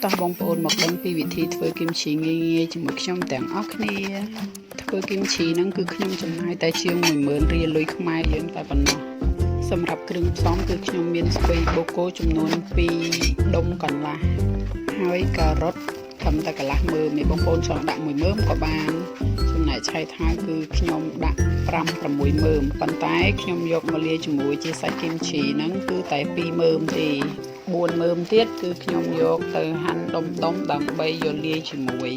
តោះបងប្អូនមកដឹងពីវិធីធ្វើគីមឈីងាយៗជាមួយខ្ញុំទាំងអស់គ្នាធ្វើគីមឈីហ្នឹងគឺខ្ញុំចំណាយតែជាង10000រៀលលុយខ្មែរយើងតែប៉ុណ្ណោះសម្រាប់គ្រឿងផ្សំគឺខ្ញុំមានស្ពៃបូកូចំនួន2ដុំកន្លះហើយការ៉ុតត្រឹមតែកន្លះមើមឯងបងប្អូនចង់ដាក់មួយមើមក៏បានចំណែកឆៃថាវគឺខ្ញុំដាក់5 6មើមប៉ុន្តែខ្ញុំយកមកលាយជាមួយជាសាច់គីមឈីហ្នឹងគឺតែ2មើមទេ4មើមទៀតគឺខ្ញុំយកទៅហាន់ដុំដុំដើម្បីយកលាយជាមួយ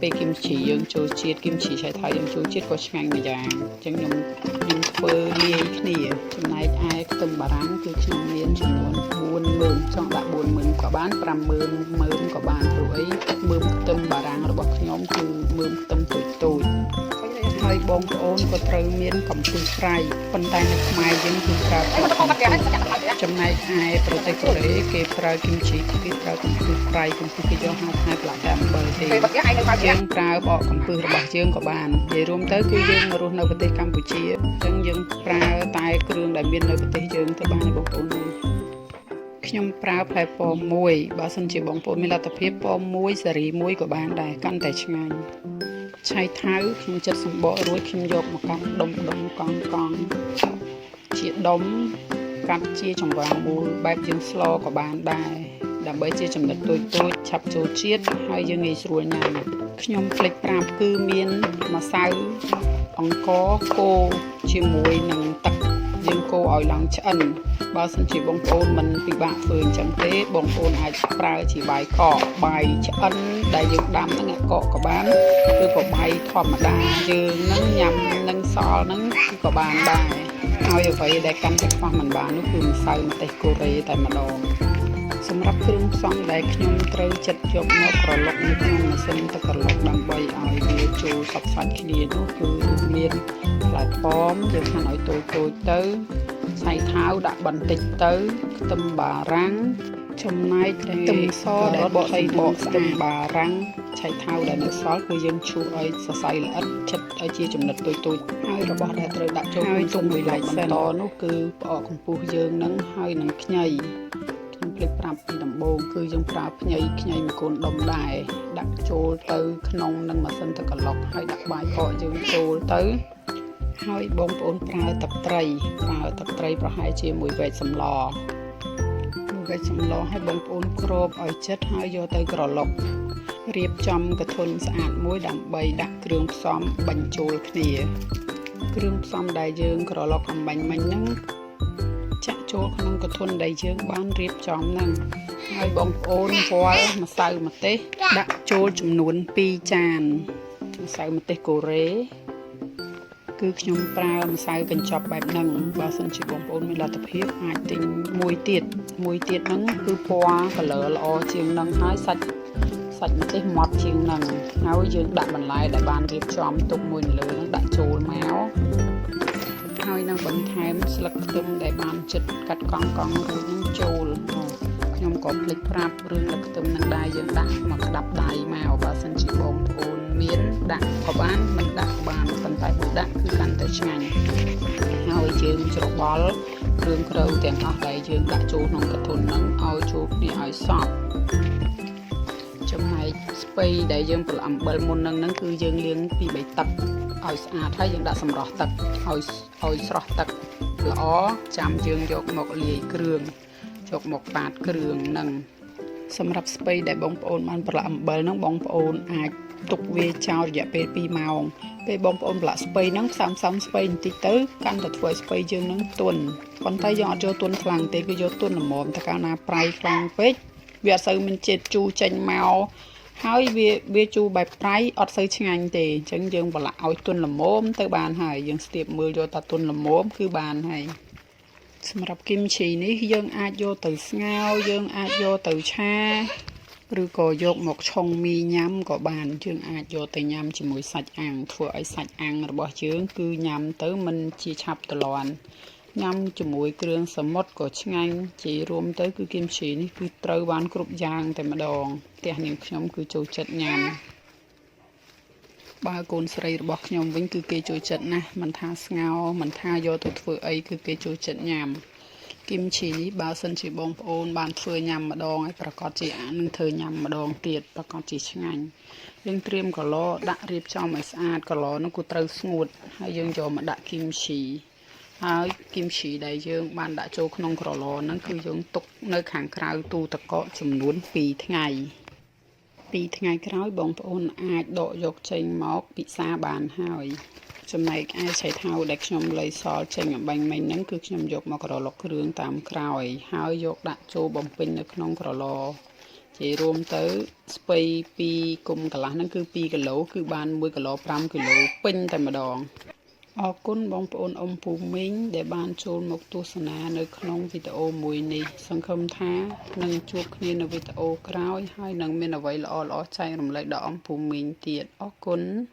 ពេលគីមឈីយើងចូលជាតិគីមឈីឆៃថាវយើងចូលជាតិក៏ឆ្ងាញ់មួយយ៉ាងអញ្ចឹងខ្ញុំខ្ញុំធ្វើលាយគ្នាចំណែកឯខ្ទឹមបារាំងគឺខ្ញុំមានចំនួន4មើមចង់ដាក់4មើមក៏បាន5មើមមើមក៏បានព្រោះអីមើមខ្ទឹមបារាំងរបស់ខ្ញុំគឺមើមខ្ទឹមតូចតូចហើយបងប្អូនក៏ត្រូវមានកំពឹសប្រៃប៉ុន្តែនៅខ្មែរយើងគឺប្រើប្រាស់កំពឹសចំណែកឯប្រទេសកូរ៉េគេប្រើគីមជីគេប្រើកំពឹសប្រៃកំពឹសគេយកហៅផ្នែកប្លាតែអំបិលទេយើងប្រើបកកំពឹសរបស់យើងក៏បាននិយាយរួមទៅគឺយើងមករស់នៅប្រទេសកម្ពុជាអញ្ចឹងយើងប្រើតែគ្រឿងដែលមាននៅប្រទេសយើងទៅបានបងប្អូនអើយខ្ញុំប្រើផ្លែប៉ោមមួយបើសិនជាបងប្អូនមានលទ្ធភាពប៉ោមមួយសេរីមួយក៏បានដែរកាន់តែឆ្ងាញ់ឆៃថៅខ្ញុំចិត្តសម្បករួចខ្ញុំយកមកកាត់ដុំដុំកង់កង់ជាដុំកាត់ជាចង្វាមូលបែបយើងស្លក៏បានដែរដើម្បីជាចំណិតតូចតូចឆាប់ចូលជាតិហើយយើងងាយស្រួលញ៉ាំខ្ញុំភ្លេចប្រាប់គឺមានម្សៅអង្ករកូរជាមួយនឹងទឹកយើងកូរឲ្យឡើងឆ្អិនបើសិនជាបងប្អូនមិនពិបាកធ្វើអញ្ចឹងទេបងប្អូនអាចប្រើជាបាយកកបាយឆ្អិនដែលយើងដាំហ្នឹងកកក៏បានឬក៏បាយធម្មតាយើងហ្នឹងញ៉ាំនឹងសល់ហ្នឹងក៏បានដែរហើយអ្វីដែលកាន់តែខ្វះមិនបាននោះគឺម្សៅម្ទេសកូរ៉េតែម្ដងសម្រាប់គ្រឿងផ្សំដែលខ្ញុំត្រូវចិត្តយកមកក្រឡុកនៅក្នុងម៉ាស៊ីនទឹកក្រឡុកដើម្បីឲ្យវាចូលសព្វសាច់គ្នានោះគឺមានផ្លែប៉ោមយើងហាន់ឲ្យតូចតូចទៅឆៃថាវដាក់បន្តិចទៅខ្ទឹមបារាំងចំណែកខ្ទឹមសដែលបកសម្បកខ្ទឹមបារាំងឆៃថាវដែលនៅសល់គឺយើងឈូសឲ្យសរសៃល្អិតឆិតឲ្យជាចំណិតតូចតូចហើយរបស់ដែលត្រូវដាក់ចូលក្នុងទុំមួយឡែកបន្តនោះគឺផ្អកកំពូសយើងនឹងហើយនឹងខ្ញីខ្ញុំភ្លេចប្រាប់ពីដំបូងគឺយើងប្រើខ្ញីខ្ញីមួយកូនដុំដែរដាក់ចូលទៅក្នុងនឹងម៉ាស៊ីនទឹកក្រឡុកហើយដាក់បាយកកយើងចូលទៅហើយបងប្អូនប្រើទឹកត្រីប្រើទឹកត្រីប្រហែលជាមួយវែកសម្លមួយវែកសម្លឲ្យបងប្អូនគ្របឲ្យចិត្តហើយយកទៅក្រឡុករៀបចំកធុនស្អាតមួយដើម្បីដាក់គ្រឿងផ្សំបញ្ចូលគ្នាគ្រឿងផ្សំដែលយើងក្រឡុកអំបញ្ញមិញហ្នឹងចាក់ចូលក្នុងកធុនដែលយើងបានរៀបចំហ្នឹងហើយបងប្អូនវាល់ម្សៅម្ទេសដាក់ចូលចំនួន2ចានម្សៅម្ទេសកូរ៉េគឺខ្ញុំប្រើម្សៅកញ្ចប់បែបហ្នឹងបើសិនជាបងប្អូនមានលទ្ធភាពអាចទិញមួយទៀតមួយទៀតហ្នឹងគឺពណ៌ color ល្អជាងហ្នឹងហើយសាច់សាច់ម្ទេសម៉ត់ជាងហ្នឹងហើយយើងដាក់បន្លែដែលបានរៀបចំទុកមួយនៅលើហ្នឹងដាក់ចូលមកហើយនឹងបន្ថែមស្លឹកខ្ទឹមដែលបានចិត្តកាត់កង់កង់រួចនឹងចូលខ្ញុំក៏ភ្លេចប្រាប់រឿងស្លឹកខ្ទឹមនឹងដែរយើងដាក់មកក្តាប់ដៃមកបើសិនជាបងប្អូនមានដាក់ក៏បានមិនដាក់ក៏បានប៉ុន្តែបើដាក់គឺកាន់តែឆ្ងាញ់ហើយយើងច្របល់គ្រឿងក្រៅទាំងអស់ដែលយើងដាក់ចូលក្នុងកធុនហ្នឹងឲ្យចូលគ្នាឲ្យសព្វចំណែកស្ពៃដែលយើងប្រឡាក់អំបិលមុននឹងហ្នឹងគឺយើងលាងពី3ទឹកឲ្យស្អាតហើយយើងដាក់សម្រស់ទឹកឲ្យឲ្យស្រស់ទឹកល្អចាំយើងយកមកលាយគ្រឿងយកមកប៉ាតគ្រឿងហ្នឹងសម្រាប់ស្ពៃដែលបងប្អូនបានប្រឡាក់អំបិលហ្នឹងបងប្អូនអាចទុកវាចោលរយៈពេល2ម៉ោងពេលបងប្អូនប្រឡាក់ស្ពៃហ្នឹងផ្សំផ្សំស្ពៃបន្តិចទៅកាន់តែធ្វើឲ្យស្ពៃយើងហ្នឹងទន់ប៉ុន្តែយើងអត់យកទន់ខ្លាំងទេគឺយកទន់ល្មមតែកាលណាប្រៃខ្លាំងពេកវាអត់សូវមានជាតិជូរចេញមកហើយវាវាជូរបែបប្រៃអត់សូវឆ្ងាញ់ទេអញ្ចឹងយើងប្រឡាក់ឲ្យទន់ល្មមទៅបានហើយយើងស្ទាបមើលយកតែទន់ល្មមគឺបានហើយសម្រាប់គីមឈីនេះយើងអាចយកទៅស្ងោរយើងអាចយកទៅឆាឬក៏យកមកឆុងមីញ៉ាំក៏បានយើងអាចយកទៅញ៉ាំជាមួយសាច់អាំងធ្វើឲ្យសាច់អាំងរបស់យើងគឺញ៉ាំទៅមិនជាឆាប់ទ្លាន់ញ៉ាំជាមួយគ្រឿងសមុទ្រក៏ឆ្ងាញ់ជារួមទៅគឺគីមឈីនេះគឺត្រូវបានគ្រប់យ៉ាងតែម្ដងផ្ទះនាងខ្ញុំគឺចូលចិត្តញ៉ាំបើកូនស្រីរបស់ខ្ញុំវិញគឺគេចូលចិត្តណាស់មិនថាស្ងោរមិនថាយកទៅធ្វើអីគឺគេចូលចិត្តញ៉ាំ គីមឈីនេះបើសិនជាបងប្អូនបានធ្វើញ៉ាំម្ដងហើយប្រាកដជាអានឹងធ្វើញ៉ាំម្ដងទៀតប្រាកដជាឆ្ងាញ់យើងត្រៀមកឡដាក់រៀបចំឲ្យស្អាតកឡនោះគឺត្រូវស្ងួតហើយយើងយកមកដាក់គីមឈីហើយគីមឈីដែលយើងបានដាក់ចូលក្នុងក្រឡហ្នឹងគឺយើងទុកនៅខាងក្រៅទូទឹកកកចំនួន2ថ្ងៃ2ថ្ងៃក្រោយបងប្អូនអាចដកយកចេញមកពិសាបានហើយចំណែកឯឆៃថាវដែលខ្ញុំលៃសល់ចេញអម្បាញ់មិញហ្នឹងគឺខ្ញុំយកមកក្រឡុកគ្រឿងតាមក្រោយ ហើយយកដាក់ចូលបំពេញនៅក្នុងក្រឡជារួមទៅស្ពៃ2គុំកន្លះហ្នឹងគឺ2គីឡូគឺបាន1គីឡូ5គីឡូពេញតែម្ដងអរគុណបងប្អូនអ៊ំពូមីងដែលបានចូលមកទស្សនានៅក្នុងវីដេអូមួយនេះសង្ឃឹមថានឹងជួបគ្នានៅវីដេអូក្រោយហើយនឹងមានអ្វីល្អៗចែករំលែកដល់អ៊ំពូមីងទៀតអរគុណ។